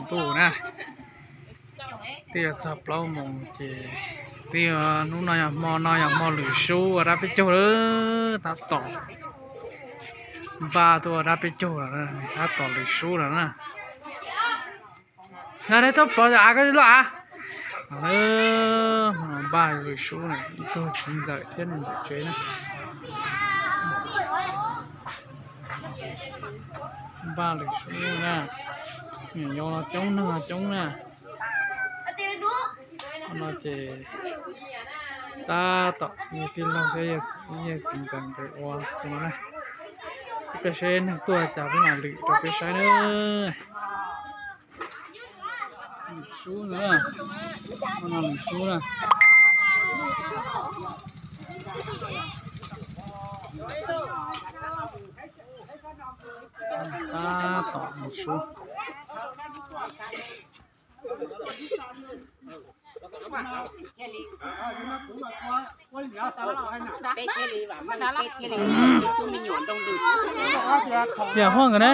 Ntuj na, twb yuav txog plaub moos ces twb yuav, hnub no yog hmo, no yog hmo lwm sub ua dab peb caug lawm, tab tom npaj tuaj ua dab peb caug lawm, tab tom lwm sub lawm na. Yog nej tuaj pom av koj loj av. Hmo no npaj lwm sub na, ib tug txiv ntxawm thiab niam ntxawm tsev na. Npaj lwm sub na, niam yau los coob, neeg los coob na. Hmo no ces tab tom yog tij laug thiab yawg txiv ntxawm nkawd ua xwb no na. Peb saib neeg tuaj cas peb mam lwm rau peb saib na. Lwm sub na, hmo no lwm sub na. Tab tom lwm sub. Tias huaj nkawd ne.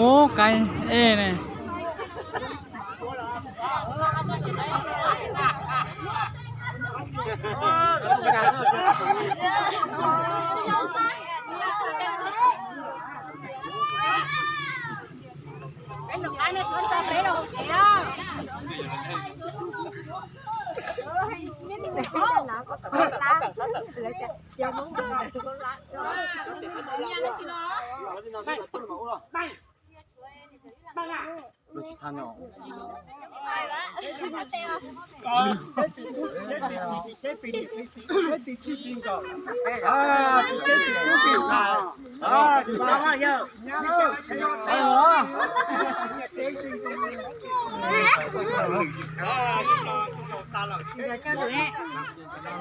Ub, qaib ej ne.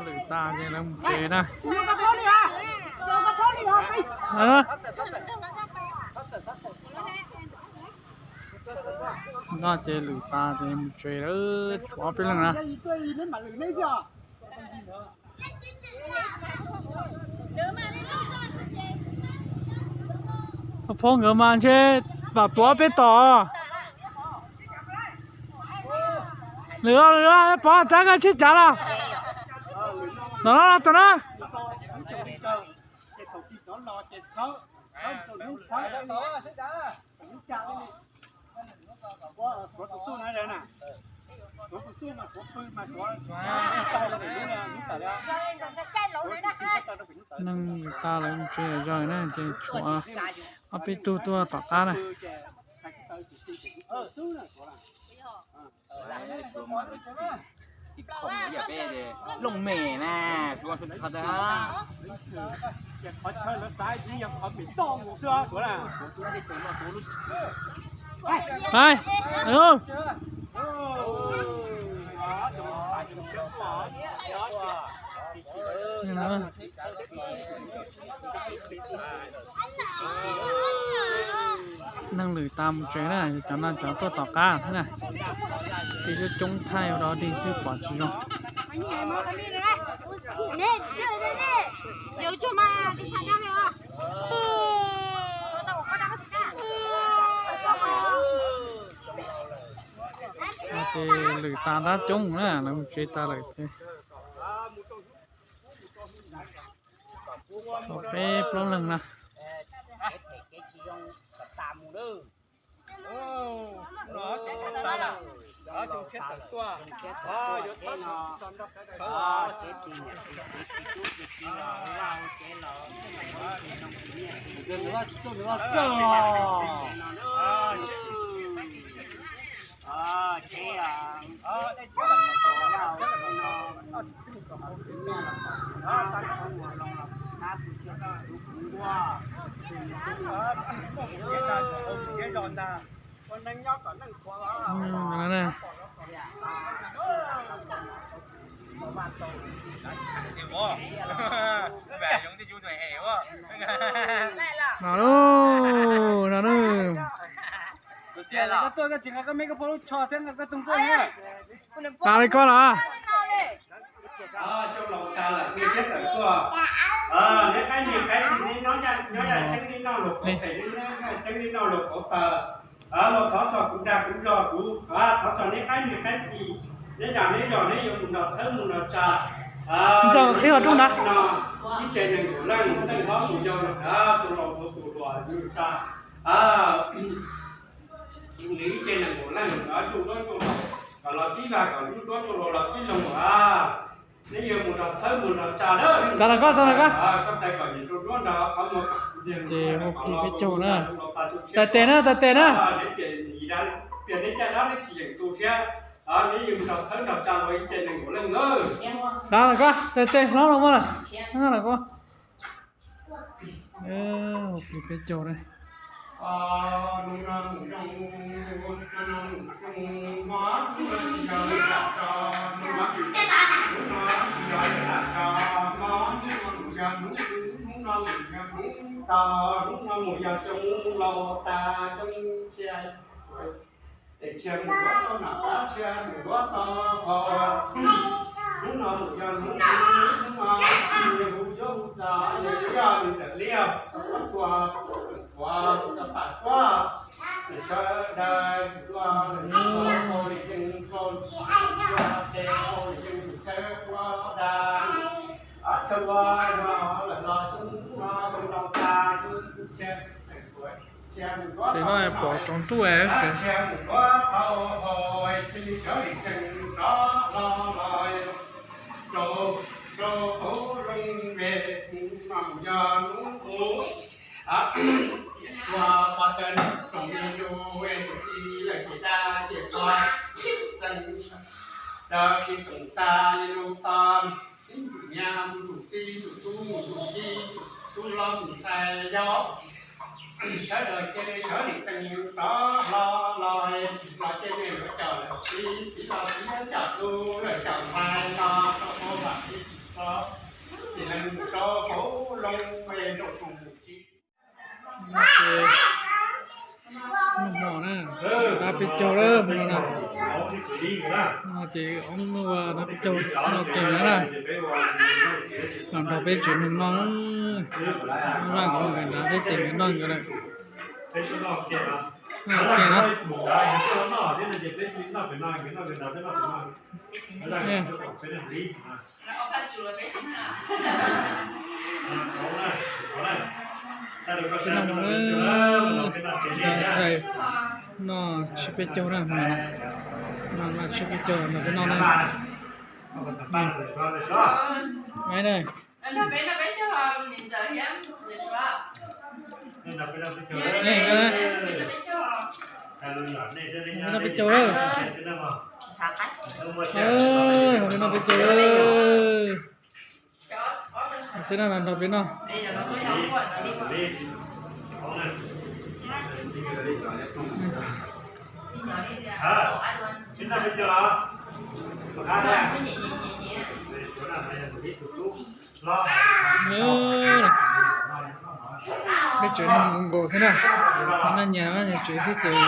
Lwm tas ces lawv mus tsev na. No ces lwm tas ces mus tsev lawm, tshuav ob peb leeg na. Phob nkawd mas ntshe vam tuav peb tom. Lwm los, lwm los, pov rab koj tsheb cav los. Tom no los, tom no. Neeg lwm tas lawv mus tsev zog na, ces tshuav ob peb tug tuaj tom qab na. Looj mem na, Suav sawv tshaj tag. Hais, alo. Neeg lwm tas mus tsev na, cov no cov tuaj tom qab thiab na. Tej coob coob thaij ua dog dig xwb pom tsis zoo. Ces lwm tas tab coob na, lawv mus tsev tas lawm ces tshuav peb plaub leeg na. No lauj, no lauj. Koj tuaj koj tsis nqa koj me koj poj lub tsho thiab nqa koj tus nkuaj thiab. Nqa li koj los. Coj los tas lawm thiab tawm tuaj. Neb qaib niag qaib txiv neb nyob yaj ceeb neb noj luag qauv tes, neb nyob yaj ceeb neb noj luag qauv taws. Los thov txog kuv dag kuv zog kuv, thov txog neb qaib niag qaib txiv, neb dag neb zog neb yuav mus nrog txhawb mus nrog tsa. Ntxawm qhib ua rooj ntawd no, ib tse nees nkaum leej, leej hlob tus yau, tus laus tus hluas mus tsa. Nws ib tse nees nkaum leej, nruj duab nruj laug, kom los tib vaj kom nruj duab nruj laug los tib loo a. Neb yuav mus nrog txhawb mus nrog tsa lawm. Txav ntawm koj, txav ntawm koj. Koj tais kom nws nruj duab nrog qhov muag kom ces hu plig peb caug na. Tais tes na, tais tes na. Neb ces yim dab, pias neb caj dab neb tsis yeem tu siab, neb yuav mus nrog txhawb nrog tsa los ib tse nees nkaum leej na. Txav ntawm koj, tais tes hlob los muaj lawm. Hu plig peb caug na. Tes tshiab mus duab tau nam qab, tshiab mus duab tau hau, hnub no mus yog hnub, hnub no hu cuab hu txog, yog nws txawm liaj txog tsuag, tseem tuav txog pam tsuab, sawv daws tsis tuaj, hau li yeej hau, tuaj tes hau li yeej tus thawj ua dag, ob txhawb ua no lawm los xyoo no xyoo laus tas xyoo tshiab, tshiab mus duab tau hau, tshiab mus duab tau hau, cia li sawv li tsees rov hlo los rau, rau hauv loo ve, hnub no mus yog hnub, ua pov tawm tsoom me nyuam tus txiv lawm ces dag ces pog txeeg, tau tsis tsoom tas li lus tod. Ib ntus nyab mus ntus txiv, ntus tub mus ntus txiv, tub hlob mus ntxhais yau, sawv daws cia li sawv li tsees rov hlo los, los cia li yuav coj lawm txiv, txiv los txiv yuav coj tub, lawm coj ntxhais los rau hauv vaj txiv tsis txhob, cia li mus rau hauv loo ve rau tsoom mus txiv. Ces noj hmo na, dab peb caug lawm hmo no na. No ces ob nub no dab peb caug noj tes na, los nrog peb tsev neeg noj, noj nkawd nkawd nrog peb tsev nkawd noj nkawd lawm. Noj tes na. Peb noj hmo na, noj tsib peb caug na, noj tsib peb caug nrog peb noj na. Noj na. Noj peb caug, noj peb caug. Seb noj nrog peb noj. Peb tsev neeg nkaus xwb na, noj nyas noj nyas tsev xwb ces noj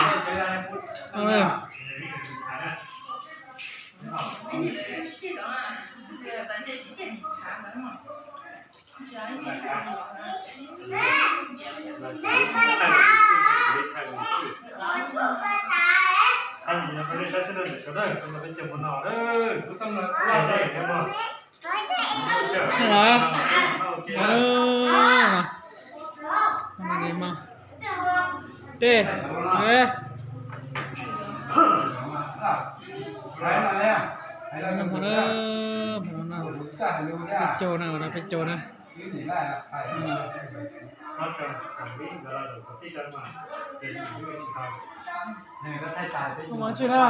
na. Dej, noj hmo na, hmo no peb caug na, no peb caug na. Ua tsi na?